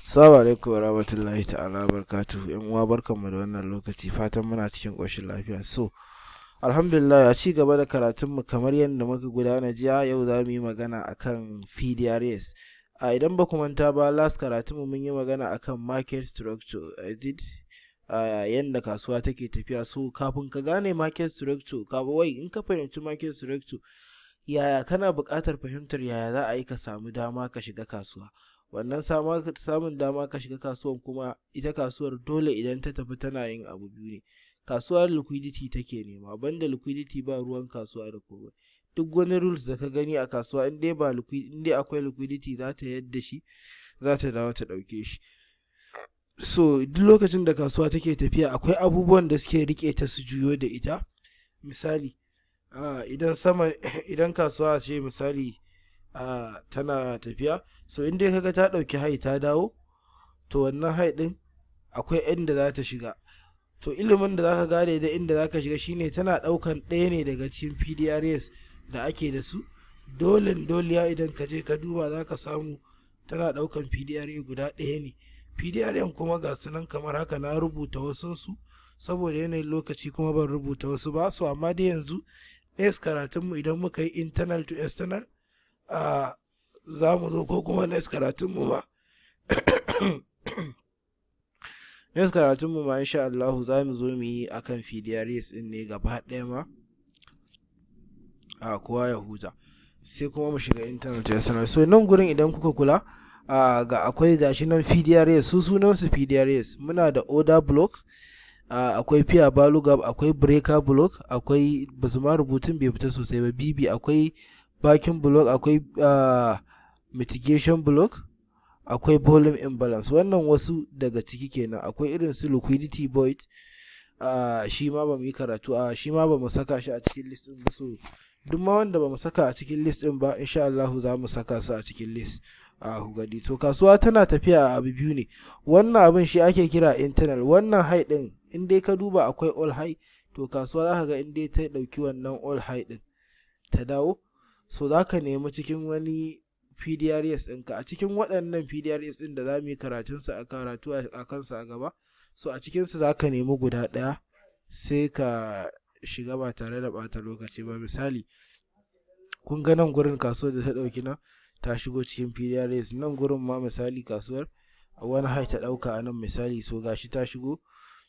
Assalamu alaikum warahmatullahi ta'ala barakatuhu. Yan uwa, barkanmu da wannan lokaci, fatan muna cikin ƙoshin lafiya. So alhamdulillah, a ci gaba da karatunmu kamar yadda muka gudana jiya, yau za mu yi magana akan PDRS. A idan ba ku manta ba, last karatunmu mun yi magana akan market structure, is it yadda kasuwa take tafiya. So kafin ka gane market structure, kafin wai in ka fahimci market structure, yaya kana buƙatar fahimtar yaya za a yi ka samu dama ka shiga kasuwa. Wannan samun dama ka shiga kasuwan kuma, ita kasuwar dole idan ta tafi tana yin abu biyu ne. Kasuwar liquidity take nema, banda liquidity ba ruwan kasuwa da komai. Duk wani rules da ka gani a kasuwa, in dai ba in dai akwai liquidity, za ta yadda shi, za ta dawo ta ɗauke shi. So duk lokacin da kasuwa take tafiya, akwai abubuwan da suke rike ta su juyo da ita. Misali, idan sama, idan kasuwa ce misali tana tafiya, so in dai kaga ta ɗauki high ta dawo, to wannan high ɗin akwai inda za ta shiga. To ilimin da zaka gane da inda zaka shiga shine tana ɗaukan ɗaya ne daga cikin PDRS da ake da su. Dole doliya idan ka je ka duba, zaka samu tana ɗaukan PDRA guda ɗaya ne. PDRA kuma ga su nan kamar haka, na rubuta wasunsu saboda yanayin lokaci kuma ban rubuta wasu ba. So amma dai yanzu next karatunmu, idan muka yi internal to external, za mu zo, ko kuma next karatunmu ma insha Allah za mu zo mu yi akan PDRS din ne gaba ɗaya ma, a kowa ya huta, sai kuma mu shiga internal to external. So nan gurin idan kuka kula, ga akwai gashi nan PDRS, su sunan su PDRS. Muna da order block, akwai fair value gap, akwai breaker block, akwai, basu ma rubutun bai fita sosai ba, BB, akwai vacuum block, akwai mitigation block, akwai volume imbalance. Wannan wasu daga ciki kenan. Akwai irin su liquidity void, shi ma ba mu yi karatu a shi ma ba mu saka shi a cikin list din ba. So duk ma wanda ba mu saka a cikin list din ba, insha Allah za mu saka su a cikin list a hugadi. To kasuwa tana tafiya a abu biyu ne. Wannan abin shi ake kira internal. Wannan high din, in dai ka duba akwai old high, to kasuwa za ka ga in dai ta dauki wannan old high din ta dawo, so za ka nemi cikin wani PDRS ɗinka a cikin waɗannan PDRS ɗin da za mu yi karatunsu a karatu a kansu a gaba. So a cikinsu za ka nemi guda ɗaya, sai ka shiga ba tare da ɓata lokaci ba. Misali, kun ga nan gurin kasuwar da ta ɗauki nan, ta shigo cikin PDRS. Nan gurin ma misali kasuwar wani high ta ɗauka a nan misali, so gashi ta shigo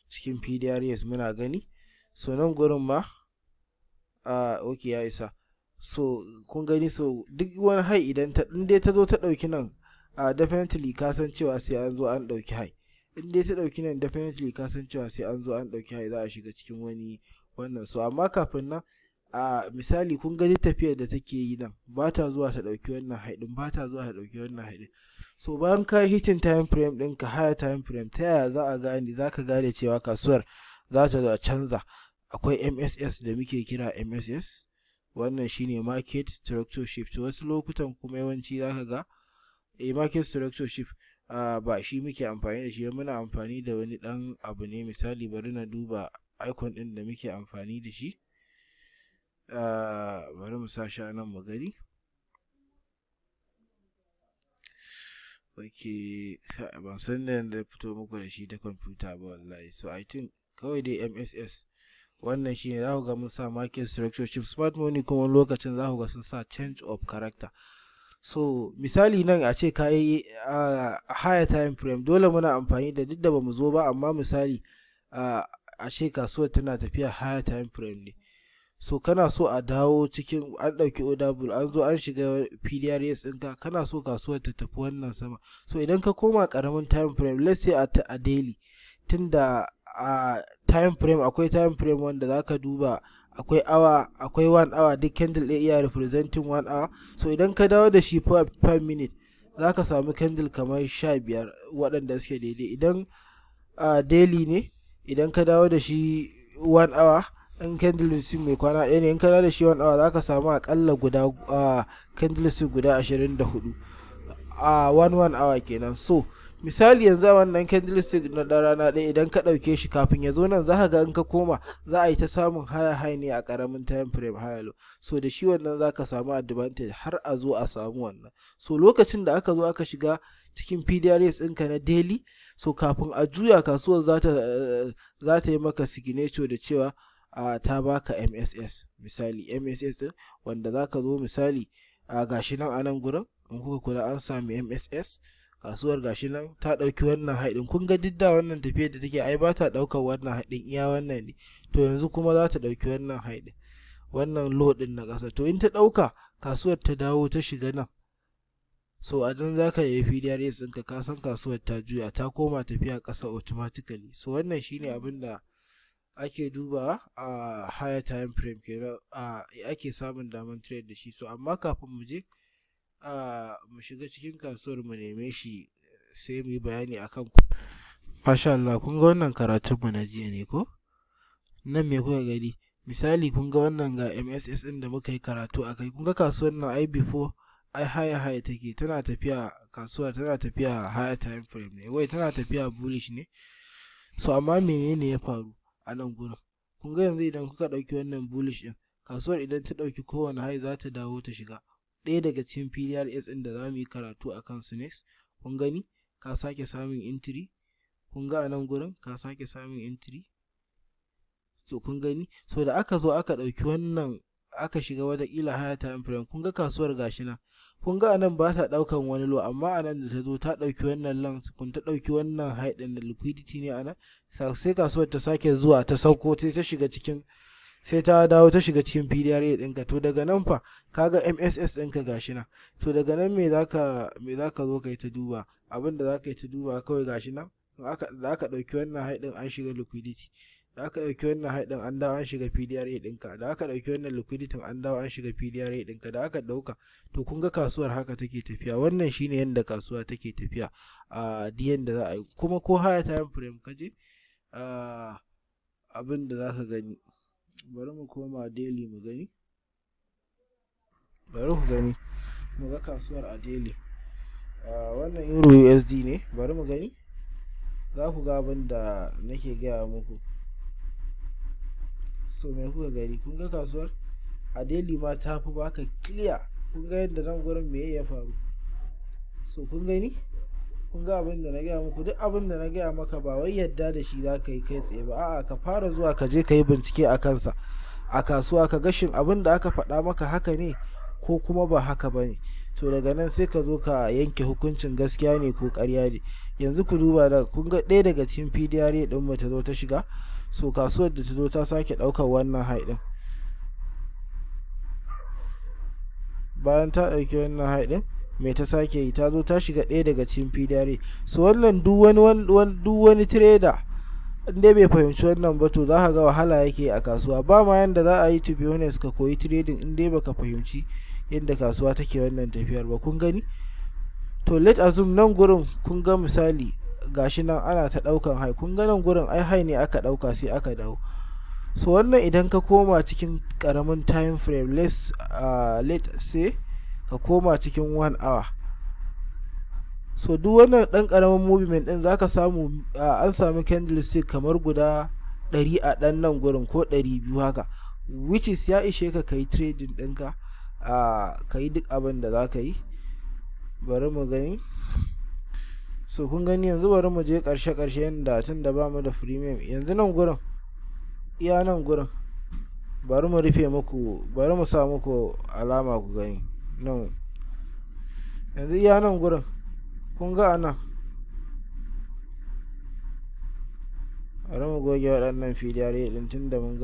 cikin PDRS muna gani. So nan gurin ma a, ok, ya isa. So kun gani, so duk wani high idan ta in dai ta zo ta ɗauki nan, a definitely ka san cewa sai an zo an ɗauki high. In dai ta ɗauki nan, definitely ka san cewa sai an zo an ɗauki high, za a shiga cikin wani wannan. So amma kafin nan, a misali kun gani tafiyar da take yi nan, ba ta zuwa ta ɗauki wannan high ɗin, ba ta zuwa ta ɗauki wannan high ɗin. So bayan ka hitting time frame ɗinka, higher time frame, ta yaya za a gane, za ka gane cewa kasuwar za ta canza? Akwai MSS da muke kira MSS. Wannan shine market structure shift. Wasu lokutan kuma yawanci za ka ga a market structure shift ba shi muke amfani da shi, muna amfani da wani ɗan abu ne. Misali, bari na duba icon ɗin da muke amfani da shi. Bari mu sa shi a nan mu gani. Ok, ban san da yadda fito muku da shi ta kwamfuta ba wallahi. So I think kawai dai MSS wannan shine za ku ga mun sa market structure shift. Smart money kuma lokacin za ku ga sun sa change of character. So misali nan a ce ka yi a higher time frame, dole muna amfani da, duk da bamu zo ba, amma misali a ce kasuwar tana tafiya higher time frame ne, so kana so a dawo cikin, an ɗauki order block, an zo an shiga PDRS ɗinka, kana so kasuwar ta tafi wannan sama. So idan ka koma ƙaramin time frame, let's say a daily, tunda a time frame akwai time frame wanda zaka duba, akwai hour, akwai 1 hour, duk candle ɗaya iya representing 1 hour. So idan ka dawo da shi 5 minute, zaka samu candle kamar 15 waɗanda suke daidai. Idan daily ne, idan ka dawo da shi 1 hour, in candlestick mai kwana ɗaya ne, in ka dawo da shi 1 hour, zaka samu akalla guda candlestick guda 24. a 1 hour kenan. So misali yanzu a wannan candlestick na ɗan rana ɗaya, idan ka ɗauke shi kafin ya zo nan, za ka ga in ka koma za a yi ta samun higher high ne a ƙaramin time frame, higher low. So da shi wannan za ka samu advantage har a zo a samu wannan. So lokacin da aka zo aka shiga cikin PDRS ɗinka na daily, so kafin a juya kasuwar za ta yi maka signature da cewa ta baka MSS. Misali MSS ɗin wanda za ka zo, misali a gashi nan a nan gurin, in kuka kula an sami MSS. Kasuwar gashi nan ta ɗauki wannan high ɗin. Kun ga duk da wannan tafiyar da take, ai ba ta ɗaukar wannan high ɗin, iya wannan ne. To yanzu kuma za ta ɗauki wannan high ɗin, wannan low ɗin na ƙasa. To in ta ɗauka, kasuwar ta dawo ta shiga nan, so a dan za ka yi PDRS ɗinka, ka san kasuwar ta juya ta koma tafiya ƙasa automatically. So wannan shine abin da ake dubawa a higher time frame kenan, a ake samun daman trade da shi. So amma kafin mu je mu shiga cikin kasuwar mu neme shi, sai mu yi bayani akan ku. Masha Allah, kun ga wannan karatun mu na jiya ne ko? Nan me kuka gani? Misali kun ga wannan, ga MSS ɗin da muka yi karatu a kai. Kun ga kasuwar nan ai before ai higher high take tana tafiya. Kasuwar tana tafiya higher time frame ne, wai tana tafiya bullish ne. So amma menene ya faru a nan gurin? Kun ga yanzu idan kuka ɗauki wannan bullish ɗin, kasuwar idan ta ɗauki kowane high za ta dawo ta shiga ɗaya daga cikin PDRS ɗin da za mu yi karatu a kansu next. Kun gani, ka sake samun entry. Kun ga a nan gurin ka sake samun entry. So kun gani, so da aka zo aka ɗauki wannan, aka shiga wataƙila higher time frame, kun ga kasuwar gashi nan. Kun ga anan ba ta ɗaukan wani low, amma anan da ta zo ta ɗauki wannan low, kun ta ɗauki wannan high ɗin da liquidity ne anan. Sai kasuwar ta sake zuwa ta sauko, sai ta shiga cikin, sai ta dawo ta shiga cikin PDRA ɗinka. To daga nan fa kaga MSS ɗinka gashi nan. To daga nan me zaka zo kai ta duba? Abin da zaka yi ta duba kawai, gashi nan in aka da aka ɗauki wannan high ɗin an shiga liquidity, da aka ɗauki wannan high ɗin an dawo an shiga PDRA ɗinka, da aka ɗauki wannan liquidity an dawo an shiga PDRA ɗinka da aka ɗauka. To kun ga kasuwar haka take tafiya. Wannan shine yadda kasuwa take tafiya a duk yanda za a yi. Kuma ko higher time frame ka je, abin da zaka gani, bari mu koma daily mu gani. Bari ku gani, mu ga kasuwar a daily. Wannan euro USD ne. Bari mu gani, za ku ga abin da nake gaya muku. So me kuka gani? Kun ga kasuwar a daily ma ta fi baka clear. Kun ga yadda nan gurin me ya faru? So kun gani, kun ga abin da na gaya muku. Duk abin da na gaya maka, ba wai yadda da shi za ka yi kai tsaye ba. A'a, ka fara zuwa ka je ka yi bincike a kansa a kasuwa, ka ga shin abin da aka faɗa maka haka ne ko kuma ba haka ba ne. To daga nan sai ka zo ka yanke hukuncin gaskiya ne ko ƙarya ne. Yanzu ku duba da kun ga ɗaya daga cikin PDRA ɗin mu ta zo ta shiga. So kasuwar da ta zo ta sake ɗaukar wannan high ɗin. Bayan ta ɗauki wannan high ɗin, me ta sake yi? Ta zo ta shiga ɗaya daga cikin PDRA. So wannan duk wani trader in dai bai fahimci wannan ba, to za ka ga wahala yake a kasuwa. Ba ma yanda za a yi, to be honest, ka koyi trading in dai baka fahimci yadda kasuwa take wannan tafiyar ba. Kun gani? To let assume nan gurin, kun ga misali gashi nan ana ta daukan high. Kun ga nan gurin ai high ne aka dauka, sai aka dawo. So wannan idan ka koma cikin karamin time frame, let say ka koma cikin 1 hour, so duk wannan dan karamin movement din zaka samu an sami candlestick kamar guda 100 a dan nan gurin ko 200 haka, which is ya ishe ka kai trading ɗinka, ka yi duk abin da za ka yi. Bari mu gani. So kun gani, yanzu bari mu je ƙarshe ƙarshe yanda tun da ba mu da premium. Yanzu nan gurin, iya nan gurin, bari mu rufe muku, bari mu sa muku alama ku gani nan. Yanzu iya nan gurin, kun ga anan, bari mu goge waɗannan PDRA ɗin tun da mun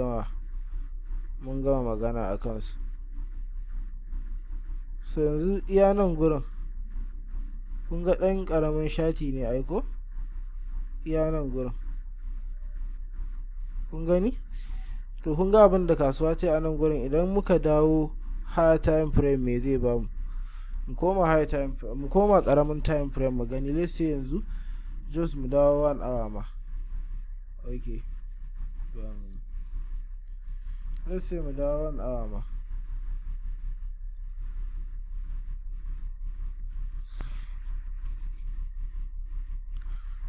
gama magana a kansu. So yanzu iya nan gurin, kun ga ɗan ƙaramin shati ne aiko. Iya nan gurin, kun gani? To kun ga abin da kasuwa ce a nan gurin. Idan muka dawo higher time frame, me zai bamu? Mu koma high time, mu koma ƙaramin time frame mu gani. Let's say yanzu just mu dawo 1 hour ma. Okay, let's say mu dawo 1 hour ma.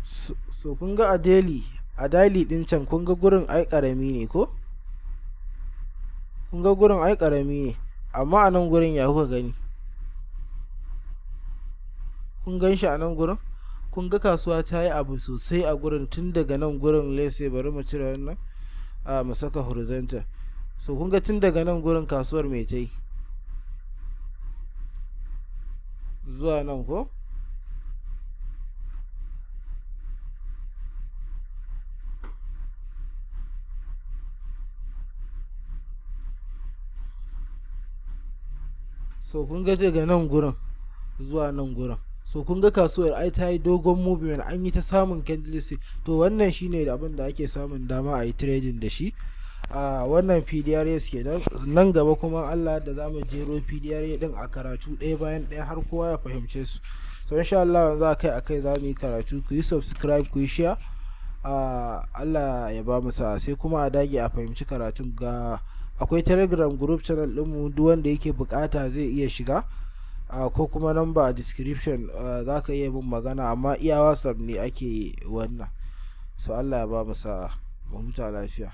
So kun ga a daily din can, kun ga gurin ai karami ne ko? Kun ga gurin ai karami ne, amma a nan gurin ya kuka gani? Kun gan shi a nan gurin? Kun ga kasuwa ta yi abu sosai a gurin tun daga nan gurin. Let's, bari mu cire wannan, a mu saka horizontal. So kun ga tun daga nan gurin kasuwar mai ta yi zuwa nan ko? So kun ga daga nan gurin zuwa nan gurin. So kun ga kasuwar ai ta yi dogon movement, an yi ta samun candlestick. To wannan shine abin da ake samun dama a yi trading da shi a wannan PDRS kenan. Nan gaba kuma Allah da za mu jero PDRA din a karatu ɗaya bayan ɗaya har kowa ya fahimce su. So insha Allah yanzu akai akai za mu yi karatu. Ku yi subscribe, ku yi share. Allah ya ba mu sa'a, sai kuma a dage a fahimci karatun. Ga akwai Telegram group channel ɗinmu, duk wanda yake bukata zai iya shiga, ko kuma number a description, za ka iya bin magana, amma iya WhatsApp ne ake wannan. So Allah ya ba mu sa'a, mu huta lafiya.